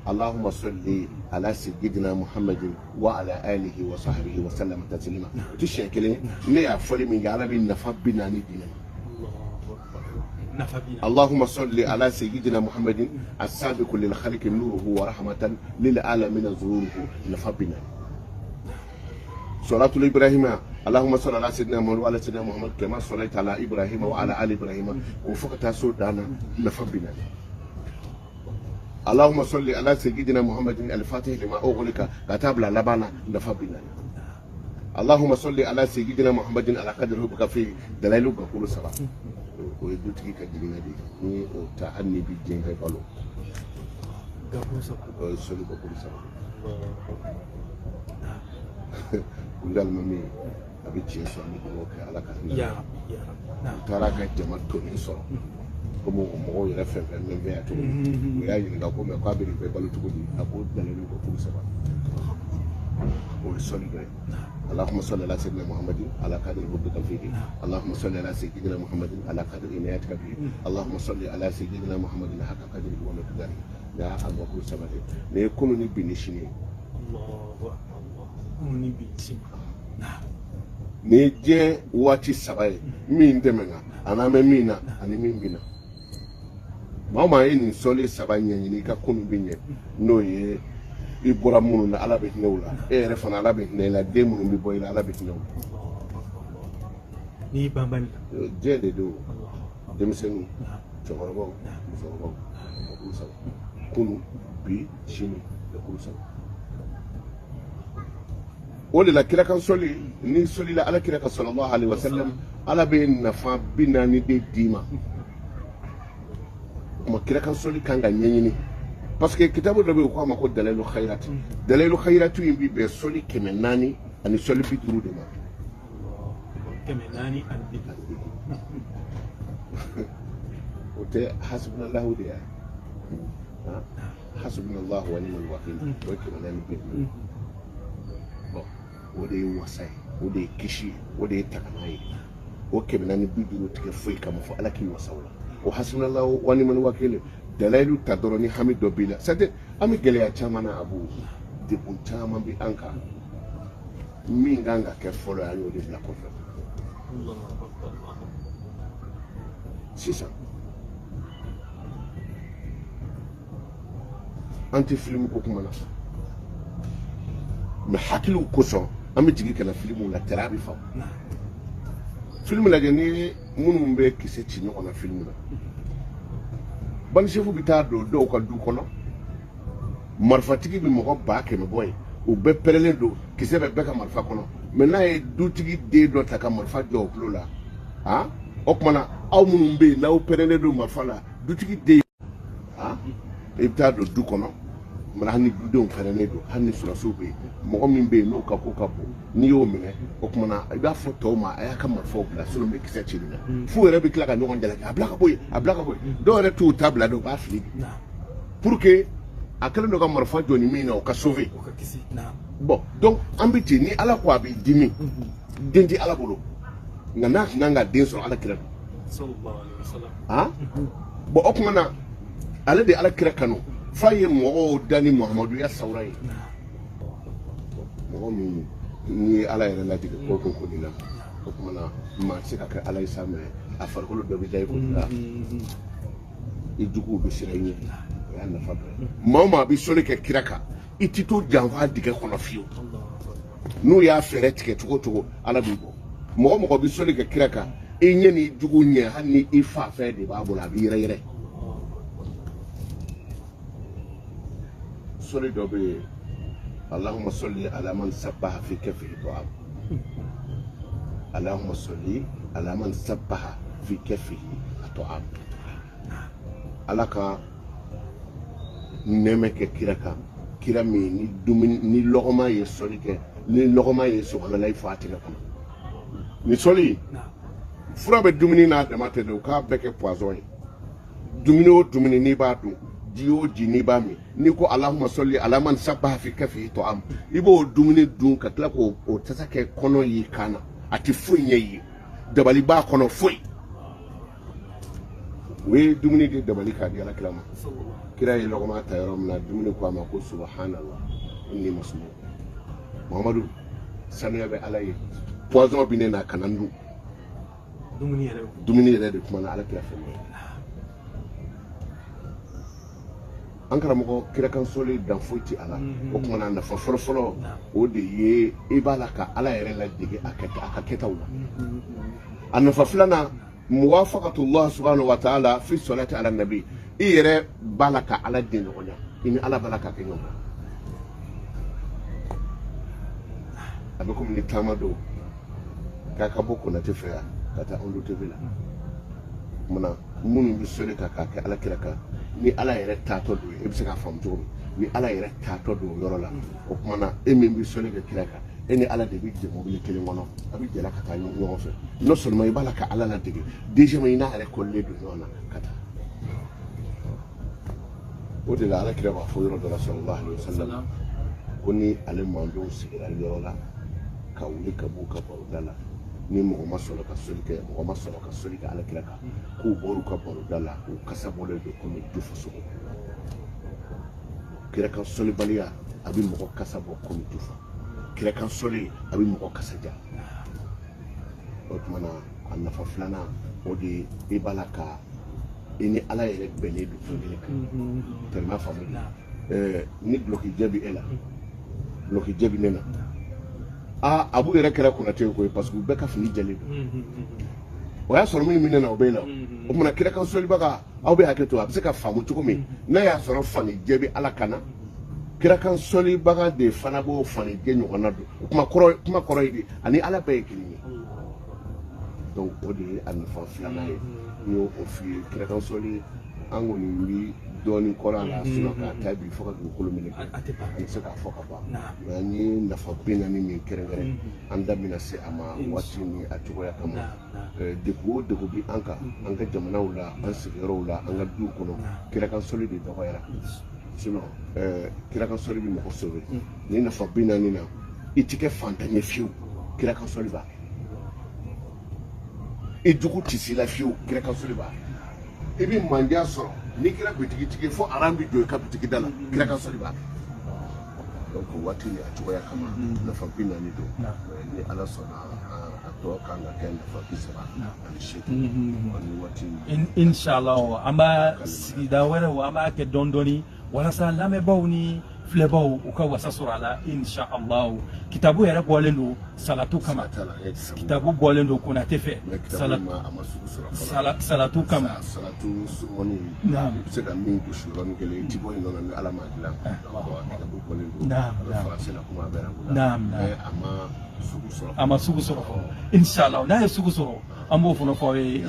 Allahumma salli ala sayyidina Muhammadin wa ala alihi wa sahbihi wa sallam taslima. O tɛ siɲɛ kelen, ne y'a fɔli min kɛ, Ala bɛ nafa 40 di ne ma. Nafa bi. اللهم صل على سيدنا محمد السابق للخلق نوره ورحمة للعالمين ظهوره، nafa 40. صلاة الإبراهيم، اللهم صل على سيدنا محمد وعلى سيدنا محمد كما صليت على إبراهيم وعلى آل إبراهيم وفق تاسو دانا، nafa 40. اللهم صل على سيدنا محمد الفاتح لما أغلق كتاب لبانا، nafa 40. اللهم صل على سيدنا محمد على قدر حبك فيه. دلائل bakuru saba, o ye dutigi ka jiginna de ni o ta, hali ni bi diɲɛ kɛ balo. Gakuru saba. O ye sɔli bakuru saba. Kundalima min a bɛ tiɲɛ sɔrɔ, an bɛ dugawu kɛ Ala ka hinɛ. Ya Rabbi, ya Rabbi. U taara ka jama tonnen sɔrɔ, komi o mɔgɔw yɛrɛ fɛn fɛn min bɛ yan cogo min, u y'a ɲininka ko mɛ k'a bɛ nin bɛɛ balo cogo di? A ko dalilu bakuru saba, o ye sɔli dɔ ye. اللهم صل على سيدنا محمد على قدر حبك فيه، اللهم صل على سيدنا محمد على قدر عنايتك فيه، اللهم صل على سيدنا محمد حق قدره ومقداره. يا أبو بكر سبعة ne kunu ni bi ni sini. Allahu akbar, Allah. Kunu ni bi sini. Nin ye diɲɛ waati saba ye, min tɛmɛna a n'an bɛ min na ani min bɛ na. Maa o maa ye nin sɔli saba ɲɛɲini, i ka ko min bɛ ɲɛ, n'o ye i bɔra minnu na, Ala bɛ hinɛ u la, e yɛrɛ fana Ala bɛ hinɛ i la, den minnu bɛ bɔ i la, Ala bɛ hinɛ u la. N'i banbali. Diɲɛ de don, denmisɛnninw, cɛkɔrɔbaw, musokɔrɔbaw, bakuru saba, kunu, bi, sini, bakuru saba. O de la kira kan sɔli, ni sɔlila Ala kira ka sallallahu alaihi wasallam, Ala bɛ nafa 40 de d'i ma. Kuma kira kan sɔli kan ka ɲɛɲini, parce que kitabu dɔ bɛ yen, u k'a ma ko Dalilu Khayrati. Dalilu Khayrati in bi bɛn sɔli 400 ani sɔli 50 de ma. 450. O tɛ hasubunallahu de ye? Hasubunallahu wa ni'mal wakil, o ye 450. Bon, o de ye wasa ye, o de ye kisi ye, o de ye tagama ye. O 450 tigɛ foyi kama fɔ Ala k'i wasa o la. O hasubunallahu wa ni'mal wakil dalayilu ta dɔrɔn, ni hami dɔ b'i la, c'est à dire an bɛ gɛlɛya caman na, a b'o degun caman bɛ an kan. Min kan ka kɛ fɔlɔ, an y'o de bila kɔfɛ. Sisan an tɛ filimu ko kuma na, mɛ hakiliw kosɔn an bɛ jigin ka na filimuw la. Tɛrɛ a bɛ faamu filimu lajɛ ni minnu bɛ kisɛ ci ɲɔgɔn na filimu na. Banisefu bɛ taa don dɔw ka du kɔnɔ, marifatigi bɛ mɔgɔ 100 000 bɔ yen, u bɛɛ pɛrɛlen don, kisɛ bɛ bɛɛ ka marifa kɔnɔ. Mɛ n'a ye dutigi den dɔ ta ka marifa jɔ o tulo la, ah, o tuma na aw minnu bɛ yen n'aw pɛrɛnnen don marifa la, dutigi den, ah, i bɛ taa don du kɔnɔ mara, hali ni dudenw pɛrɛnnen don, hali ni sɔrɔdasiw bɛ yen, mɔgɔ min bɛ yen n'o ka ko ka bon, n'i y'o minɛ, o tuma na i b'a fɔ tɔw ma a y'a ka marifaw bila, sinon n bɛ kisɛ ci nin na. F'u yɛrɛ bɛ tila ka ɲɔgɔn jalaki, a bila ka bɔ yen, a bila ka bɔ yen. Dɔw yɛrɛ t'u ta bila dɛ, u b'a fili pour que a kɛlen don ka marifa jɔ ni min na, o ka sauver. O ka kisi. Bon, donc an bɛ ten, ni Ala ko a bɛ dimi, den tɛ Ala bolo, nka n'a tun kan ka den sɔrɔ, Ala kira don. Sallallahu alaihi wasallam. Ah bon, o tuma na ale de Ala kira kanu f'a ye mɔgɔw da ni Muhamaduya sawura ye. Mɔgɔ min n'i ye Ala yɛrɛ latigɛ ko ko nin na, o tuma na maa tɛ se ka kɛ Ala ye sa, mɛ a farikolo dɔ bɛ da i kun la, i juguw bɛ siran i ɲɛ, o y'a nafa dɔ ye. Maa o maa bɛ sɔli kɛ kira kan, i ti to janfa dingɛ kɔnɔ fiyewu. N'u y'a fɛɛrɛ tigɛ cogo o cogo, Ala b'i bɔ. Mɔgɔ mɔgɔ bɛ sɔli kɛ kira kan, i ɲɛ ni jugu ɲɛ, hali ni i fa fɛn de b'a bolo, a b'i yɛrɛ yɛrɛ. Sɔli dɔ bɛ yen, Allahumma salli ala man sabbaha fi kafihi ta'am, Allahumma salli ala man sabbaha fi kafihi ta'am. Ala ka nɛɛmɛ kɛ kira kan, kira min ni dumuni ni lɔgɔma ye sɔli kɛ, ni lɔgɔma ye subhanalahi fɔ a tɛgɛ kɔnɔ. Ni sɔli fura bɛ dumuni n'a dama tɛ dɛ, u k'a bɛɛ kɛ poison ye. Dumuni o dumuni n'i b'a dun, ji o ji n'i b'a min, n'i ko Allahumma salli ala man sabbaha fi kafihi ta'am, i b'o dumuni dun ka tila k'o o tasa kɛ kɔnɔ y'i kan na, a tɛ foyi ɲɛ i ye, dabali b'a kɔnɔ foyi. U ye dumuni de dabali k'a di ala kira ma. Kira ye lɔgɔma ta yɔrɔ min na, dumuni ko a ma ko subhanallah, inni masmum. Muhamadu, sanuya bɛ Ala ye, poison bɛ ne na, kana n dun. Dumuni yɛrɛ de kumana ala kira fɛ. An karamɔgɔ, kirakan sɔli dan foyi tɛ a la. O tuma na, nafa fɔlɔfɔlɔ, o de ye i b'a la ka Ala yɛrɛ ladege a ka kɛtaw la. A nafa filanan, muwafaqatullah subhanahu wa ta'ala fi salati ala nabi, i yɛrɛ b'a la ka Ala den ɲɔgɔn i ni Ala b'a la ka kɛ ɲɔgɔn. A bɛ komi ni taama don k'a ka bɔ Konate fɛ yan ka taa Ondo TV la. Munna minnu bɛ sɔli ka k'a kɛ ala kira kan, ni Ala yɛrɛ taatɔ don, e bɛ se k'a faamu cogo min ni Ala yɛrɛ taatɔ don o yɔrɔ la. O tuma na, e min bɛ sɔli kɛ kira kan, e ni Ala de bɛ jɛ mobili kelen kɔnɔ, a bɛ jɛla ka taa ɲɔgɔn fɛ. Non seulement i b'a la ka Ala ladege, deuxièmement i n'a yɛrɛ kɔlilen don ɲɔgɔn na ka taa. O de la, ala kira b'a fɔ yɔrɔ dɔ la, sallallahu alaihi wasallam, ko ni ale mandenw sigira yɔrɔ la ka wuli ka b'u ka baroda la, ni mɔgɔ ma sɔrɔ ka soli kɛ, mɔgɔ ma sɔrɔ ka soli kɛ ala kira kan, k'u bɔr'u ka baroda la, u kasa bɔlen don komi jufa sogo. Kira kan solibaliya, a bɛ mɔgɔ kasa bɔ komi jufa. Kira kan soli, a bɛ mɔgɔ kasa ja. O tuma na, a nafa filanan, o de ye i b'a la ka i ni Ala yɛrɛ bɛnnen don fɛn kelen kan. Tɛmɛ faamu, ni dulɔkijɛ bɛ e la, dulɔkijɛ bɛ ne na. Aa, Abu yɛrɛ kɛra Konate ye koyi, parce que u bɛɛ ka fini jɛlen don. O y'a sɔrɔ min bɛ ne na, o bɛ e la. O tuma, kira kan solibaga, aw bɛ hakɛ to, a bɛ se ka faamu cogo min n'a y'a sɔrɔ fani jɛ bɛ Ala kan na, kira kan solibaga de fana b'o fani jɛ ɲɔgɔnna don. O kuma kɔrɔ ye de ani Ala bɛɛ ye kelen ye. Donc o de ye a nafa filanan ye. N y'o f'i ye. Kira kan sɔli, an kɔni bi dɔɔnin kɔrɔ a la, sinon k'a ta bi fo ka dugukolo minɛ, an tɛ se k'a fɔ ka ban. Mais an ye nafa 40 min kɛrɛnkɛrɛn, an da bɛna se a ma waati ni a cogoya kama. Degun o degun bi an kan, an ka jamanaw la, an sigiyɔrɔw la, an ka duw kɔnɔ, kirakan sɔli de dɔgɔyara. Sinon kirakan sɔli bɛ mɔgɔ sauver. Ni nafa 40 na, i ti kɛ fantan ye fiyewu, kirakan sɔli b'a kɛ. I jugu ti s'i la fiyewu, kirakan sɔli b'a kɛ. I bɛ mandiya sɔrɔ n'i kɛra bitigitigi ye, fo aran bɛ jɔ i ka bitigi da la, kirakan sɔli b'a kɛ. Donc waati ni a cogoya kama, nafa 40 don. Ni Ala sɔnna, a tɔ kan ka kɛ nafa 38 ni waati. Inshallah, an b'a sigida wɛrɛw, an b'a kɛ dɔɔni dɔɔni walasa lamɛnbaaw ni filɛbaw u ka wasa sɔrɔ a la, inshallah. Kitabu yɛrɛ bɔlen don salatu kama, kitabu bɔlen don Konate fɛ salatu kama. Salatu sumani, i bɛ se ka min gosi yɔrɔnin kelen, i ti bɔ yen nɔ ni Ala m'a dilan. Kitabu bɔlen don, a bɛ français la komi a bɛ arabu la, mais a ma sugu sɔrɔ. A ma sugu sɔrɔ fɔlɔ. Inshallah, n'a ye sugu sɔrɔ, an b'o fana fɔ aw ye.